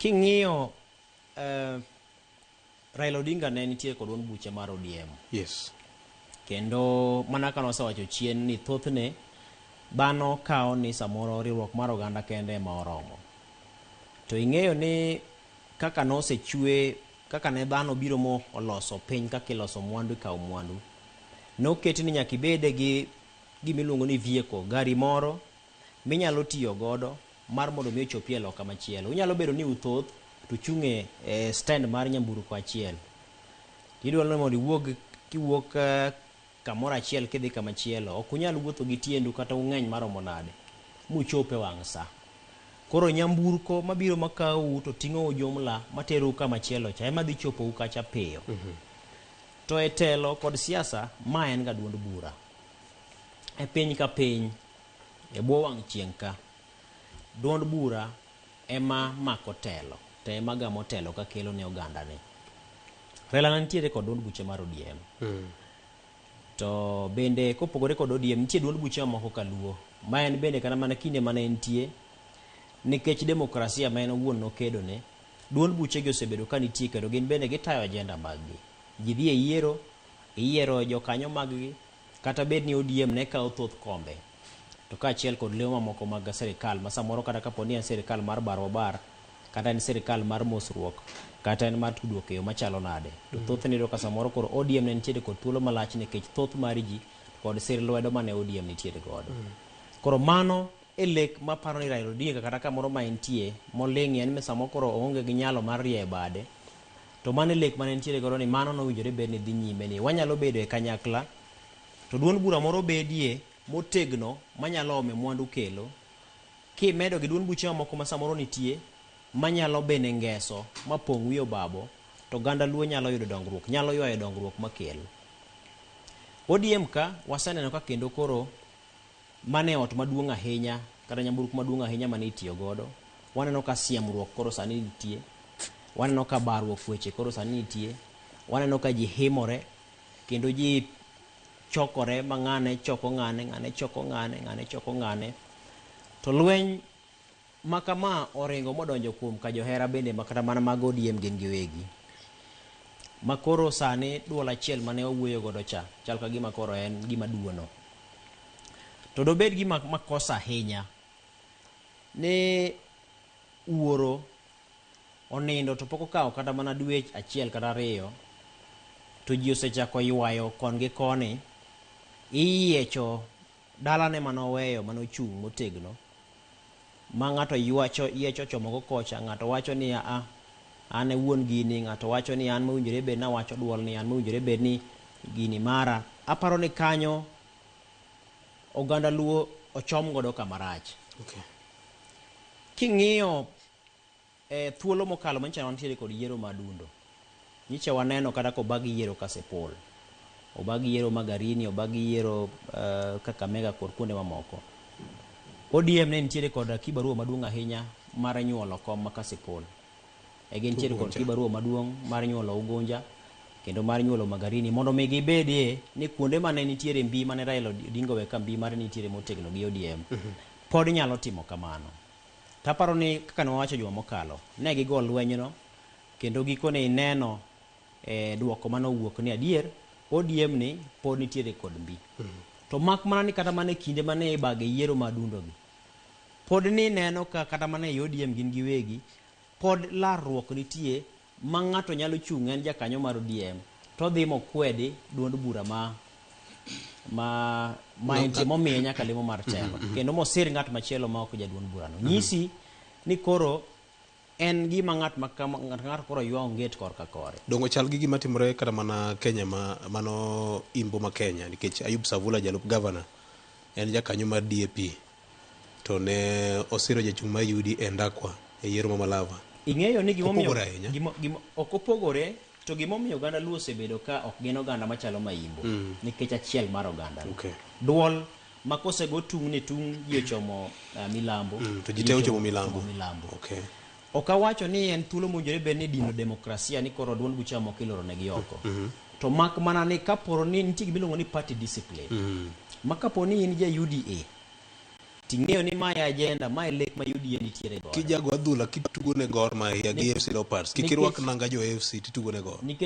King'iyo Raila Odinga ne nitie kod duond buche mar ODM. Kendo mana kaka nosewacho chien ni thothne dhano kawo ni samoro riwruok mar oganda kende ema oromo. To ing'eyo ni kaka nosechwe, kaka ne dhano biro mo oloso piny kaka iloso mwandu ikawo mwandu, noketi ni nyaka ibede gi gima iluongo ni vehicle, gari moro minyalo tiyo godo mar mondo mi ochopi e loka machielo. Unyalo bedo ni uthoth to uchung' e stand mar nyamburko achiel. Idwaro ni mondo iwuog kiwuok kamoro achiel kidhi kamachielo. Ok unyal wuotho gi tiendu kata ung'eny maromo nade muchop e wang' sa. Koro nyamburko mabiro makawou to ting'ou jumla materou kamachielo cha ema dhi chopou kacha piyo. To e telo kod siasa, ma en ga duond bura. E piny ka piny, e bwo wang' chieng' ka, duond bura ema mako telo to ema gamo telo ka kelo ne oganda ne. Raila ne nitiere kod duond buche mar ODM. To bende kopogore kod ODM nitie duond buche mamoko ka Luo ma en bende kata mana kinde mane entie nikech demokrasia ma en owuon nokedo ne, duond buche gi osebedo ka nitie kendo gin bende gitayo agenda mag gi. Ji dhi e yiero, iyiero jokanyo mag gi, kata bed ni ODM ne kawo thoth kombe to kaachiel kod lemo mamoko mag sirikal ma samoro kata kapo ni en sirikal mar bar wabar kata en sirikal mar mosruok kata en mar tudruok e yo machalo nade to thothne iyudo ka samoro koro ODM ne nitiere kod thuolo malach nikech thoth mar ji kod sir lwedo mane ODM nitiere godo. Koro mano e lek maparo ni Raila Odinga kata kamoro ma entie moling'ie en ni samoro koro oonge gi nyalo mar rieyo bade to mano e lek mane nitiere godo ni mano nowinjore bed ni dhi nyime ni wanyalo bedo e kanyakla to duond bura moro bedie motegno manyalo ome mwandu kelo kimedo gi duond buche mamoko ma samoro nitie manyalo bende ngeso mapong' wi obabo to oganda Luo nyalo yudo dongruok, nyalo ywayo dongruok makel. ODM ka waseneno ka kendo koro mane ot maduong' ahinya kata nyamburko maduong' ahinya mane itiyo godo, waneno ka siemruok koro sani nitie, waneno ka barruok weche koro sani nitie, waneno ka ji himore kendo ji chokore ma ng'ane choko ng'ane, ng'ane choko ng'ane, ng'ane choko ng'ane. To lweny ma kama oringo modonjo kuom ka johera bende ma kata mana mag ODM gin giwegi. Ma koro sani duol achiel mane wawuoyo godo cha, chal ka gima koro en gima duono. To dobed gima makosa ahinya ni wuoro onindo to pok okawo kata mana dwe achiel kata ariyo to ji osechako ywayo kon gi koni, iyiecho dalane mane oweyo mane ochung' motegno ma ng'ato ywacho yiecho ochomogo kocha, ng'ato wacho ni a an e wuon gini, ng'ato wacho ni an mowinjore bed ni awacho duol ni, an mowinjore bed ni gini mara. Aparo ni kanyo oganda Luo ochom godo kama rach. King'iyo e thuolo mokalo manyicha wantiere kod yiero ma Adundo, nyicha waneno kata kobag yiero Kasipul, obag yiero Magarini, obag yiero Kakamega kod kuonde mamoko. ODM ne nitiere kod kibarua maduong' ahinya mar nyuolo kom ma Kasipul. E gintiere kod kibarua maduong' mar nyuolo Ugunja kendo mar nyuolo Magarini mondo mi gibedie ni kuonde mane nitiere mbi mane Raila Odinga owe ka mbi mare nitiere motegno gi ODM pod nyalo timo kamano. To aparo ni kaka ne wawacho juma mokalo, ne gigo lwenyno kendo gikone ineno e duoko mane owuok ni adier ODM ni pod nitiere kod mbi. To mak mana ni kata mana e kinde mane ibage yiero ma Adundo gi, pod ni neno ka kata mana e ODM gin giwegi pod larruok nitie ma ng'ato nyalo chung' en jakanyo mar ODM to odhi mokwedi duond bura ma ma ma entie momiye nyaka lemo mar telo kendo mosir ng'at machielo ma ok jaduond burano. Nyisi ni koro en gima ng'at ma kama ng'at ng'ato koro ywa onget korka kore. Dongo chal gi gima timore kata mana Kenya ma mano imbo ma Kenya nikech Ayub Savula jalup gavana en jakanyo mar DAP to ne osiro jachung' mar UDA Ndakwa e yiero ma Malava. Ing'eyo ni gimomiyo Opogore ahinya. gimo, ok opogore to gimomiyo oganda Luo osebedo ka ok gin oganda machalo Maimbo nikech achiel mar oganda. Duol ma kosego tung' ni tung' ji ochomo milambo. To ji te ochomo milambo. Milambo. Ok awacho ni en thuolo mowinjore bed ni dino demokrasia ni koro duond buche mamoko iloro negi oko. To mak mana ni kaporo ni nitie gima iluongo ni party discipline. Ma kapo ni in ja UDA Ting'eyo ni mae agenda, mae lek ma UDA nitiere godo. Kijago adhula kitugo ne Gor Mahia gi AFC Leopards, kik irwak nanga jo AFC titugo ne Gor. Nikech